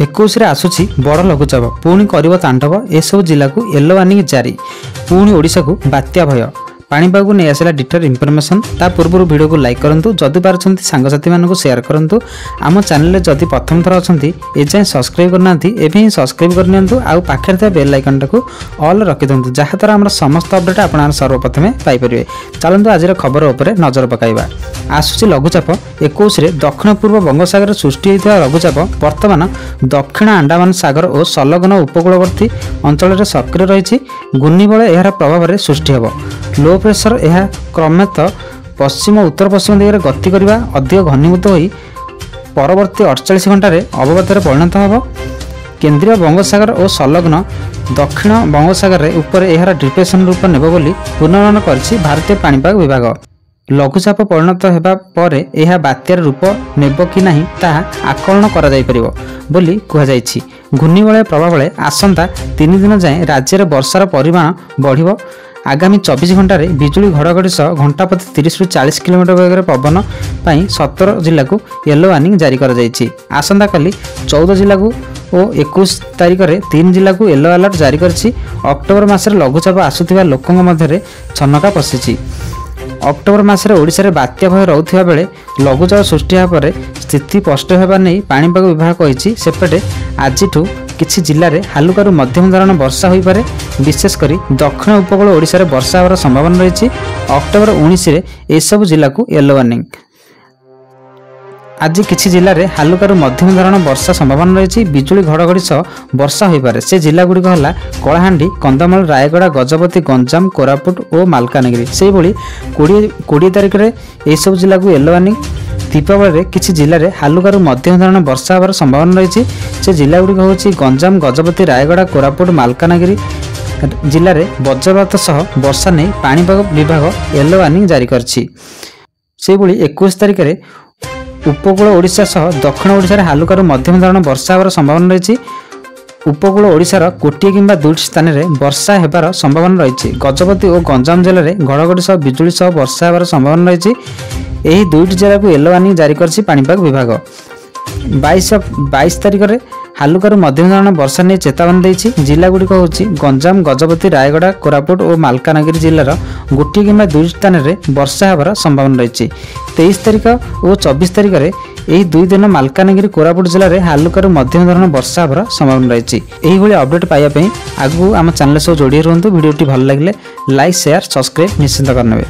21ରେ ଆସୁଛି ବଡ଼ ଲଘୁଚାପ, ପୁଣି କରିବ ତାଣ୍ଡବ। ଏସବୁ ଜିଲ୍ଲାକୁ ୟେଲୋ ୱାର୍ଣ୍ଣିଂ ଜାରି। ପୁଣି ଓଡ଼ିଶାକୁ ବାତ୍ୟା ଭୟ। ପାଣିପାଗକୁ ନେଇ ଆସିଲା ଡିଟେଲ୍ ଇନଫର୍ମେସନ୍। ତା ପୂର୍ବରୁ ଭିଡ଼ିଓକୁ ଲାଇକ୍ କରନ୍ତୁ, ଯଦି ପାରୁଛନ୍ତି ସାଙ୍ଗସାଥିମାନଙ୍କୁ ସେୟାର କରନ୍ତୁ। ଆମ ଚ୍ୟାନେଲରେ ଯଦି ପ୍ରଥମ ଥର ଅଛନ୍ତି, ଏଯାଏଁ ସବସ୍କ୍ରାଇବ୍ କରିନାହାନ୍ତି, ଏବେ ହିଁ ସବସ୍କ୍ରାଇବ୍ କରିନିଅନ୍ତୁ ଆଉ ପାଖରେ ଥିବା ବେଲ୍ ଆଇକନ୍ଟାକୁ ଅଲ୍ ରଖିଦିଅନ୍ତୁ, ଯାହାଦ୍ୱାରା ଆମର ସମସ୍ତ ଅପଡ଼େଟ୍ ଆପଣମାନେ ସର୍ବପ୍ରଥମେ ପାଇପାରିବେ। ଚାଲନ୍ତୁ ଆଜିର ଖବର ଉପରେ ନଜର ପକାଇବା। ଆସୁଛି ଲଘୁଚାପ। 21ରେ ଦକ୍ଷିଣ ପୂର୍ବ ବଙ୍ଗୋପସାଗରରେ ସୃଷ୍ଟି ହୋଇଥିବା ଲଘୁଚାପ ବର୍ତ୍ତମାନ ଦକ୍ଷିଣ ଆଣ୍ଡାମାନ ସାଗର ଓ ସଂଲଗ୍ନ ଉପକୂଳବର୍ତ୍ତୀ ଅଞ୍ଚଳରେ ସକ୍ରିୟ ରହିଛି। ଘୂର୍ଣ୍ଣିବଳୟ ଏହାର ପ୍ରଭାବରେ ସୃଷ୍ଟି ହେବ। ଲୋ ପ୍ରେସର ଏହା କ୍ରମତଃ ପଶ୍ଚିମ ଉତ୍ତର ପଶ୍ଚିମ ଦିଗରେ ଗତି କରିବା ଅଧିକ ଘନୀଭୂତ ହୋଇ ପରବର୍ତ୍ତୀ 48 ଘଣ୍ଟାରେ ଅବପାତରେ ପରିଣତ ହେବ। କେନ୍ଦ୍ରୀୟ ବଙ୍ଗୋପସାଗର ଓ ସଂଲଗ୍ନ ଦକ୍ଷିଣ ବଙ୍ଗୋପସାଗରରେ ଉପରେ ଏହାର ଡିପ୍ରେସନ ରୂପ ନେବ ବୋଲି ପୂର୍ବାନୁମାନ କରିଛି ଭାରତୀୟ ପାଣିପାଗ ବିଭାଗ। ଲଘୁଚାପ ପରିଣତ ହେବା ପରେ ଏହା ବାତ୍ୟାର ରୂପ ନେବ କି ନାହିଁ, ତାହା ଆକଳନ କରାଯାଇପାରିବ ବୋଲି କୁହାଯାଇଛି। ଘୂର୍ଣ୍ଣିବଳୟ ପ୍ରଭାବରେ ଆସନ୍ତା 3 ଦିନ ଯାଏଁ ରାଜ୍ୟରେ ବର୍ଷାର ପରିମାଣ ବଢ଼ିବ। ଆଗାମୀ 24 ଘଣ୍ଟାରେ ବିଜୁଳି ଘଡ଼ଘଡ଼ି ସହ ଘଣ୍ଟା ପ୍ରତି 30ରୁ 40 କିଲୋମିଟର ବେଗରେ ପବନ ପାଇଁ 17 ଜିଲ୍ଲାକୁ ୟେଲୋ ୱାର୍ଣ୍ଣିଂ ଜାରି କରାଯାଇଛି। ଆସନ୍ତାକାଲି 14 ଜିଲ୍ଲାକୁ ଓ 21 ତାରିଖରେ 3 ଜିଲ୍ଲାକୁ ୟେଲୋ ଆଲର୍ଟ ଜାରି କରିଛି। ଅକ୍ଟୋବର ମାସରେ ଲଘୁଚାପ ଆସୁଥିବା ଲୋକଙ୍କ ମଧ୍ୟରେ ଛନକା ପଶିଛି। ଅକ୍ଟୋବର ମାସରେ ଓଡ଼ିଶାରେ ବାତ୍ୟା ଭୟ ରହୁଥିବା ବେଳେ ଲଘୁଚାପ ସୃଷ୍ଟି ହେବା ପରେ ସ୍ଥିତି ସ୍ପଷ୍ଟ ହେବା ନେଇ ପାଣିପାଗ ବିଭାଗ କହିଛି। ସେପଟେ ଆଜିଠୁ କିଛି ଜିଲ୍ଲାରେ ହାଲୁକାରୁ ମଧ୍ୟମ ଧରଣ ବର୍ଷା ହୋଇପାରେ। ବିଶେଷ କରି ଦକ୍ଷିଣ ଉପକୂଳ ଓଡ଼ିଶାରେ ବର୍ଷା ହେବାର ସମ୍ଭାବନା ରହିଛି। ଅକ୍ଟୋବର 19ରେ ଏସବୁ ଜିଲ୍ଲାକୁ ୟେଲୋ ୱାର୍ଣ୍ଣିଂ। ଆଜି କିଛି ଜିଲ୍ଲାରେ ହାଲୁକାରୁ ମଧ୍ୟମ ଧରଣ ବର୍ଷା ସମ୍ଭାବନା ରହିଛି। ବିଜୁଳି ଘଡ଼ଘଡ଼ି ସହ ବର୍ଷା ହୋଇପାରେ। ସେ ଜିଲ୍ଲାଗୁଡ଼ିକ ହେଲା କଳାହାଣ୍ଡି, କନ୍ଧମାଳ, ରାୟଗଡ଼ା, ଗଜପତି, ଗଞ୍ଜାମ, କୋରାପୁଟ ଓ ମାଲକାନଗିରି। ସେହିଭଳି 20 ତାରିଖରେ ଏହିସବୁ ଜିଲ୍ଲାକୁ ୟେଲୋ ୱାର୍ଣ୍ଣିଂ। ଦୀପାବଳିରେ କିଛି ଜିଲ୍ଲାରେ ହାଲୁକାରୁ ମଧ୍ୟମ ଧରଣ ବର୍ଷା ହେବାର ସମ୍ଭାବନା ରହିଛି। ସେ ଜିଲ୍ଲାଗୁଡ଼ିକ ହେଉଛି ଗଞ୍ଜାମ, ଗଜପତି, ରାୟଗଡ଼ା, କୋରାପୁଟ, ମାଲକାନଗିରି ଜିଲ୍ଲାରେ ବଜ୍ରପାତ ସହ ବର୍ଷା ନେଇ ପାଣିପାଗ ବିଭାଗ ୟେଲୋ ୱାର୍ଣ୍ଣିଂ ଜାରି କରିଛି। ସେହିଭଳି 21 ତାରିଖରେ ଉପକୂଳ ଓଡ଼ିଶା ସହ ଦକ୍ଷିଣ ଓଡ଼ିଶାରେ ହାଲୁକାରୁ ମଧ୍ୟମ ଧରଣ ବର୍ଷା ହେବାର ସମ୍ଭାବନା ରହିଛି। ଉପକୂଳ ଓଡ଼ିଶାର ଗୋଟିଏ କିମ୍ବା ଦୁଇଟି ସ୍ଥାନରେ ବର୍ଷା ହେବାର ସମ୍ଭାବନା ରହିଛି। ଗଜପତି ଓ ଗଞ୍ଜାମ ଜିଲ୍ଲାରେ ଘଡ଼ଘଡ଼ି ସହ ବିଜୁଳି ସହ ବର୍ଷା ହେବାର ସମ୍ଭାବନା ରହିଛି। ଏହି ଦୁଇଟି ଜିଲ୍ଲାକୁ ୟେଲୋ ୱାର୍ଣ୍ଣିଂ ଜାରି କରିଛି ପାଣିପାଗ ବିଭାଗ। 22 ତାରିଖରେ ହାଲୁକାରୁ ମଧ୍ୟମ ଧରଣ ବର୍ଷା ନେଇ ଚେତାବନୀ ଦେଇଛି। ଜିଲ୍ଲାଗୁଡ଼ିକ ହେଉଛି ଗଞ୍ଜାମ, ଗଜପତି, ରାୟଗଡ଼ା, କୋରାପୁଟ ଓ ମାଲକାନଗିରି ଜିଲ୍ଲାର ଗୋଟିଏ କିମ୍ବା ଦୁଇଟି ସ୍ଥାନରେ ବର୍ଷା ହେବାର ସମ୍ଭାବନା ରହିଛି। 23 ତାରିଖ ଓ 24 ତାରିଖରେ ଏହି 2 ଦିନ ମାଲକାନଗିରି, କୋରାପୁଟ ଜିଲ୍ଲାରେ ହାଲୁକାରୁ ମଧ୍ୟମ ଧରଣ ବର୍ଷା ହେବାର ସମ୍ଭାବନା ରହିଛି। ଏହିଭଳି ଅପଡେଟ୍ ପାଇବା ପାଇଁ ଆଗକୁ ଆମ ଚ୍ୟାନେଲ ସହ ଯୋଡ଼ି ରୁହନ୍ତୁ। ଭିଡ଼ିଓଟି ଭଲ ଲାଗିଲେ ଲାଇକ୍, ସେୟାର, ସବସ୍କ୍ରାଇବ୍ ନିଶ୍ଚିତ କରିନେବେ।